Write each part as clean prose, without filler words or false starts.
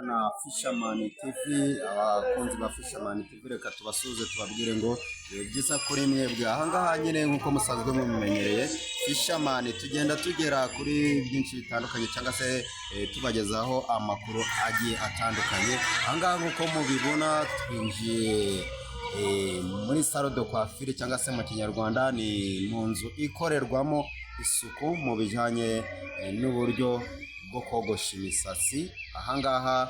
Na Fisherman TV, abakunzi ba Fisherman TV, reka tubasuhuze, tubabwire ngo ibihe byiza kuri mwebwe. Ahangaha nyine, nk'uko musanzwe mubimenyereye, Fisherman tugenda tugera kuri byinshi bitandukanye cyangwa se tubagezaho amakuru agiye atandukanye. Ahangaha, nk'uko mubibona, twinjiye muri salon de coiffure, cyangwa se mu Kinyarwanda ni mu nzu ikorerwamo isuku mu bijyanye n'uburyo bwo kogosha imisatsi. Ahangaha,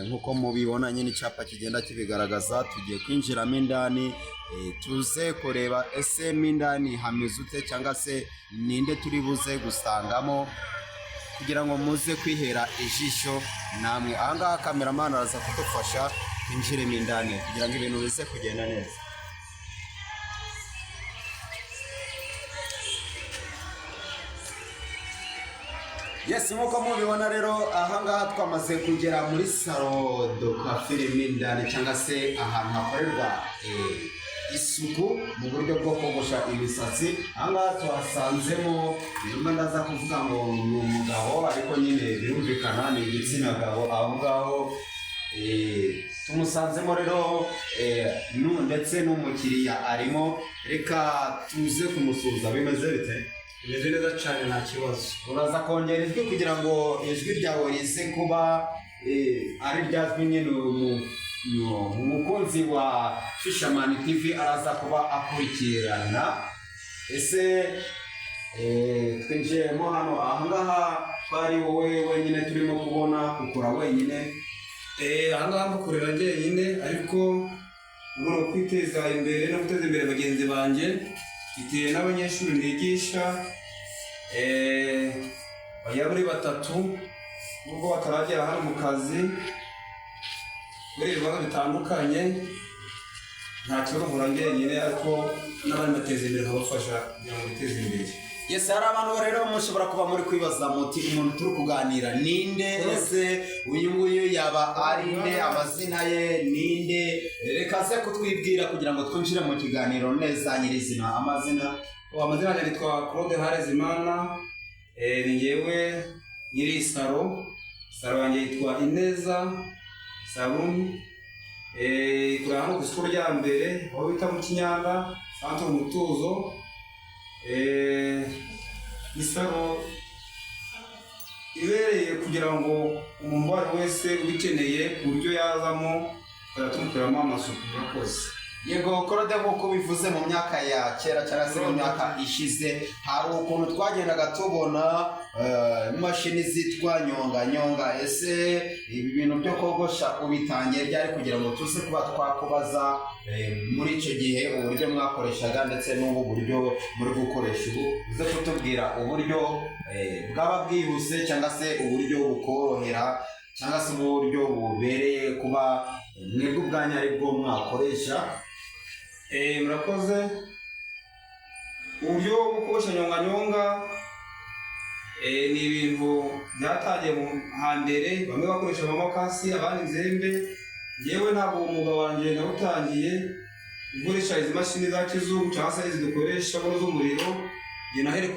nk'uko mubibona nyine, icyapa kigenda kibigaragaza. Tugiye kwinjiramo indani, tuze kureba ese mo indani hameze ute, cyangwa se ninde turi buze gusangamo, kugira ngo muze kwihera ijisho namwe. Ahangaha cameraman araza kudufasha twinjiremo indani kugira ngo ibintu bize kugenda neza. Yes, nk'uko mubibona rero, ahangaha twamaze kugera muri salon de coiffure mo indani, cyangwa se ahantu hakorerwa isuku mu buryo bwo kogosha imisatsi. Ahangaha tuhasanzemo, nimba ndaza kuvuga ngo ni umugabo, ariko nyine birumvikana ni igitsina gabo. Aho ngaho tumusanzemo rero, ndetse n'umukiriya arimo. Reka tuze kumusuhuza. Bimeze bite? Bimeze neza cyane, nta kibazo. Uraza kongera ijwi kugira ngo ijwi ryawe rize kuba ari rya jwi nyine umukunzi wa Fisherman TV araza kuba akurikirana. Ese twinjiyemo hano, ahangaha twari wowe wenyine turimo kubona, ukora wenyine? Ahangaha mbakorera njyenyine, ariko mu rwego rwo kwiteza imbere no guteza imbere bagenzi banjye, mfite n'abanyeshuri nigisha bagera muri batatu, nubwo bataragera hano mu kazi kubera ibibazo bitandukanye. Nta kibazo, nkora njyenyine, ariko n'abandi bateza imbere, nkabafasha kugira ngo biteze imbere. Yes, hari abantu rero mushobora kuba muri kwibaza muti: "Umuntu turi kuganira ninde? Ese uyu nguyu yaba ari nde? Amazina ye ninde?" Reka aze kutwibwira kugira ngo twinjire mu kiganiro neza nyirizina. Amazina? Oh, amazina yanjye nitwa Claude Harezimana. Ni njyewe nyiri salon. Salon yanjye yitwa Ineza Salon. Ikorera hano ku isoko rya mbere, aho bita mu Kinyanda, Centre Umutuzo. Ni salon ibereye kugira ngo umuntu uwo ari we wese ubikeneye ku buryo yazamo, tukajya tumukoreramo amasuku. Murakoze. Yego Claude, nk'uko bivuze, mu myaka ya kera cyangwa se mu myaka ishize, hari ukuntu twagendaga tubona imashini zitwa nyonga nyonga. Ese ibi bintu byo kogosha ubitangiye ryari, kugira ngo tuze kuba twakubaza muri icyo gihe uburyo mwakoreshaga ndetse n'ubu buryo muri gukoresha ubu, uze kutubwira uburyo bwaba bwihuse, cyangwa se uburyo bukorohera, cyangwa se uburyo bubereye kuba mwebwe ubwanyu ari bwo mwakoresha? Murakoze. Uburyo bwo kogosha nyonganyonga ni ibintu byatangiye mu hambere, bamwe bakoresha amakasi, abandi inzembe. Yewe, ntabwo uwo mwuga wanjye nawutangiye gukoresha izi mashini za kizungu cyangwa se izi dukoresha buno z'umuriro. Njye nahereye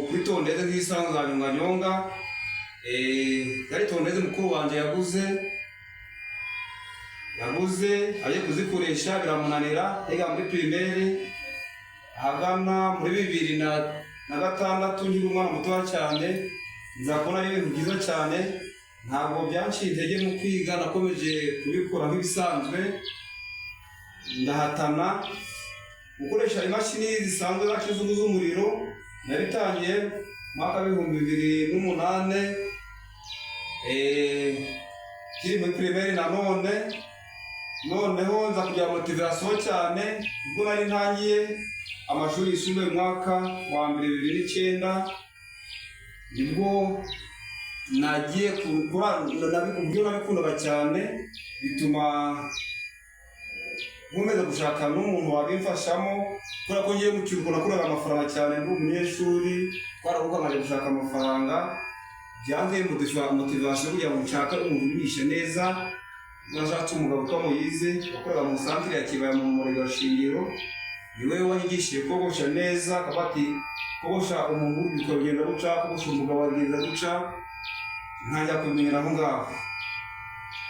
kuri tondeuse nk'isanzwe za nyonganyonga. Yari tondeuse mukuru wanjye yaguze, agiye kuzikoresha biramunanira. Yiga muri primaire ahagana muri 2006, nkiri umwana mutoya cyane, nza kubona ari ibintu byiza cyane. Ntabwo byanciye intege mu kwiga, nakomeje kubikora nk'ibisanzwe, ndahatana. Gukoresha imashini zisanzwe za kizungu z'umuriro nabitangiye mu mwaka w'2008, nkiri muri primaire nanone. Noneho nza kugira motivation cyane ubwo nari ntangiye amashuri yisumbuye mu mwaka wa mbere 2009, nibwo nagiye uburyo nabikundaga cyane bituma nkomeza gushaka n'umuntu wabimfashamo, kubera ko ngiye mu kiruhuko nakoraga amafaranga cyane, ndi umunyeshuri twaravuga nkajya gushaka amafaranga. Byanteye motivation kugira ngo nshake umuntu unyigisha neza. Nashatse umugabo witwa Moyize wakoraga mu santire ya Kibaya mu murenge wa Shingiro, niwe wanyigishije kogosha neza, akavuga ati: "Kogosha umuntu w'urubyiruko bigenda guca, kogosha umugabo bigenda guca." Ntangira kubimenyera aho ngaho.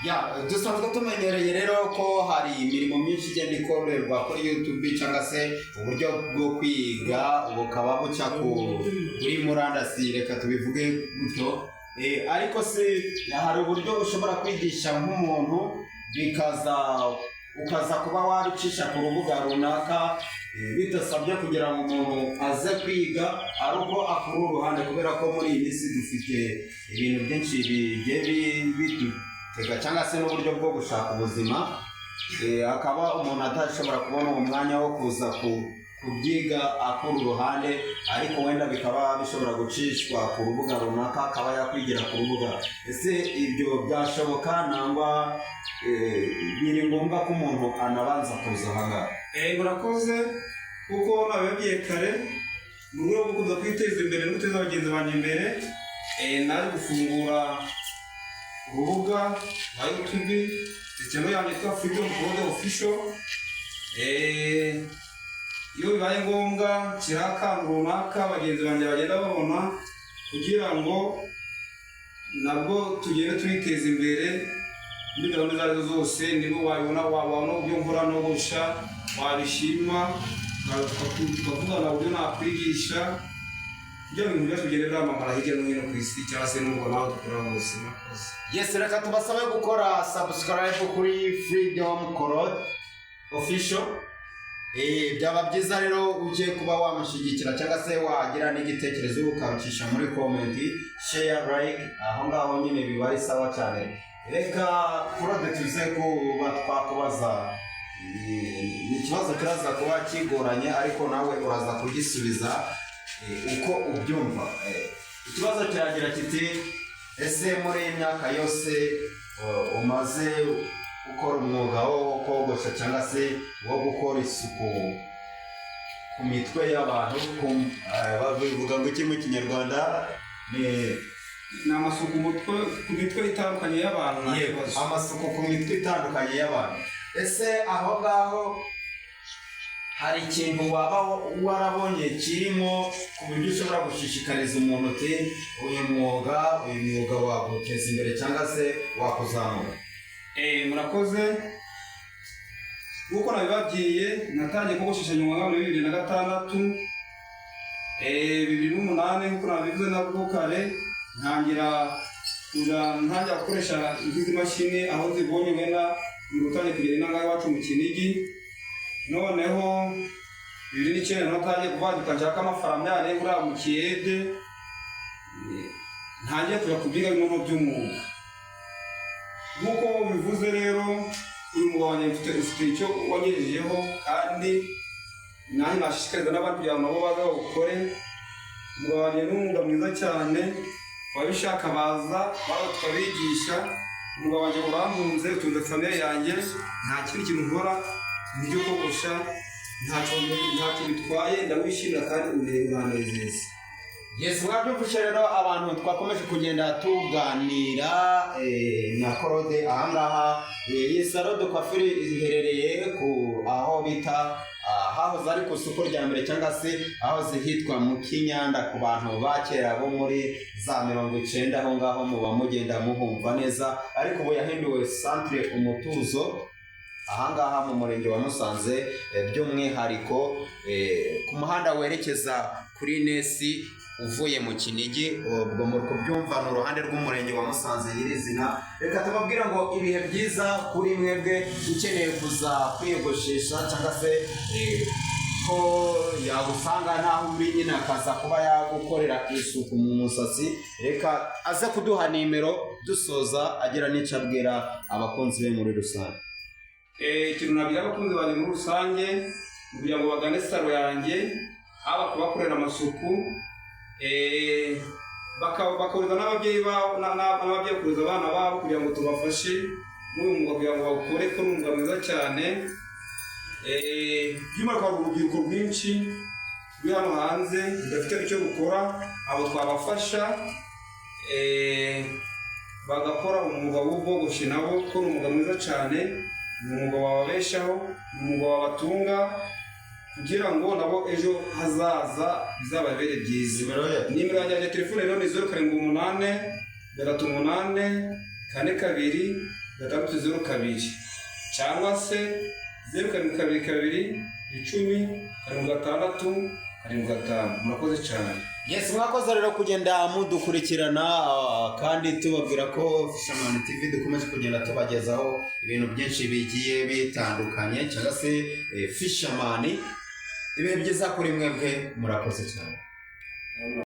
Ya, dusanzwe tumenyereye rero ko hari imirimo myinshi igenda ikorerwa kuri YouTube, cyangwa se uburyo bwo kwiga bukaba buca kuri murandasi, reka tubivuge gutyo. Ariko se hari uburyo ushobora kwigisha nk'umuntu, bikaza ukaza kuba wabicisha ku rubuga runaka, bidasabye kugira ngo umuntu aze kwiga ari uko akura uruhande? Kubera ko muri iyi minsi dufite ibintu byinshi bigiye bidutega, cyangwa se n'uburyo bwo gushaka ubuzima, akaba umuntu atashobora kubona uwo mwanya wo kuza kubyiga akura uruhande, ariko wenda bikaba bishobora gucishwa ku rubuga runaka, akaba yakwigira ku rubuga. Ese ibyo byashoboka, nangwa biri ngombwa ko umuntu anabanza kuza aha ngaha? Murakoze. Kuko nabibabwiye kare, mu rwego rwo kuza kwiteza imbere no guteza bagenzi banjye imbere, naje gufungura urubuga rwa YouTube, channel yanjye yitwa Freedom Claude Official. Iyo bibaye ngombwa nshyiraho akantu runaka bagenzi banjye bagenda babona, kugira ngo nabwo tugende twiteza imbere muri gahunda izo arizo zose. Nibo wabibona, wabona uburyo nkora nogosha, wabishima, tukavugana uburyo nakwigisha, kugira ngo ibintu byacu bigende byamamara hirya no hino ku isi, cyangwa se no mu Rwanda aho dukorera hose. Murakoze. Yes, reka tubasabe gukora subscribe kuri Freedom Claude Official. Byaba byiza rero ugiye kuba wamushyigikira, cyangwa se wagira n'igitekerezo ukabicisha muri comment, share, like, aho ngaho nyine biba ari sawa cyane. Reka Claude tuze kuba twakubaza, ni ikibazo kiraza kuba kigoranye, ariko nawe uraza kugisubiza uko ubyumva. Ikibazo kiragira kiti: ese muri iyi myaka yose umaze ukora umwuga wo kogosha, cyangwa se wo gukora isuku ku mitwe y'abantu, babivuga ngo iki mu Kinyarwanda? Ni Ni amasuku ku mitwe itandukanye y'abantu, nta kibazo. Amasuku ku mitwe itandukanye y'abantu. Ese aho ngaho hari ikintu waba warabonye kirimo ku buryo ushobora gushishikariza umuntu uti: Uyu mwuga waguteza imbere cyangwa se wakuzamura"? Murakoze. Nk'uko nabibabwiye, natangiye kogoshesha nyuma muri 2006, 2008, nk'uko nabivuze nabwo kare, ntangira kuja ntangira gukoresha izi mashini aho zibonye, wenda ni gutangira kugera inaha iwacu mu Kinigi. Noneho 2009 natangiye kuvaduka nshaka amafaranga yane uriya mu kiyede, ntangiye kuja kubyiga bimwe mu by'umwuga nk'uko bivuze. Rero uyu mwuga wanjye ufite icyo wangejejeho, kandi nanjye nashishikariza n'abandi kugira ngo nabo baze bawukore. Umwuga wanjye ni umwuga mwiza cyane, ababishaka baza tukabigisha. Umwuga wanjye urantunze, utunze famille yanjye. Nta kindi kintu nkora, nibyo kogosha. Ntacyo bitwaye, ndawishimira kandi uranezeza. Yes, mwabyumvise rero abantu twakomeje kugenda tuganira na Claude ahangaha. Iyi salon de coiffure iherereye ku aho bita hahoze ari ku isoko rya mbere, cyangwa se aho zihitwa mu Kinyanda ku bantu ba kera bo muri za 90, aho ngaho muba mugenda muhumva neza, ariko ubu yahinduwe Centre Umutuzo, ahangaha mu murenge wa Musanze, by'umwihariko ku muhanda werekeza kuri Nesi uvuye mu Kinigi. Ubwo muri kubyumva, ni uruhande rw'umurenge wa Musanze nyirizina. Reka tubabwire ngo ibihe byiza kuri mwebwe ukeneye kuza kwiyogoshesha, cyangwa se ko yagusanga naho uri nyine, akaza kuba yagukorera isuku mu musatsi. Reka aze kuduha nimero dusoza, agira n'icyo abwira abakunzi be muri rusange. Ikintu nabwira abakunzi banjye muri rusange ni kugira ngo bagane salon yanjye, haba kubakorera amasuku, bakohereza n'ababyeyi babo, n'ababyeyi bakohereza abana babo, kugira ngo tubafashe muri uyu mwuga, kugira ngo bawukore, ko ni umwuga mwiza cyane. By'umwihariko hari urubyiruko rwinshi ruri hano hanze rudafite icyo rukora, abo twabafasha bagakora umwuga w'ubwogoshi nabo, ko ni umwuga mwiza cyane, ni umwuga wababeshaho, ni umwuga wabatunga, kugira ngo nabo ejo hazaza bizababere byiza. Nimero ye? Nimero yanjye ya telefone rero ni 078 3 8 4 2 6 0 2, cyangwa se 0722 10 76 75. Murakoze cyane. Yes, mwakoze rero kugenda mudukurikirana, kandi tubabwira ko Fisherman TV dukomeje kugenda tubagezaho ibintu byinshi bigiye bitandukanye, cyangwa se Fisherman. Ibihe byiza kuri mwebwe, murakoze cyane.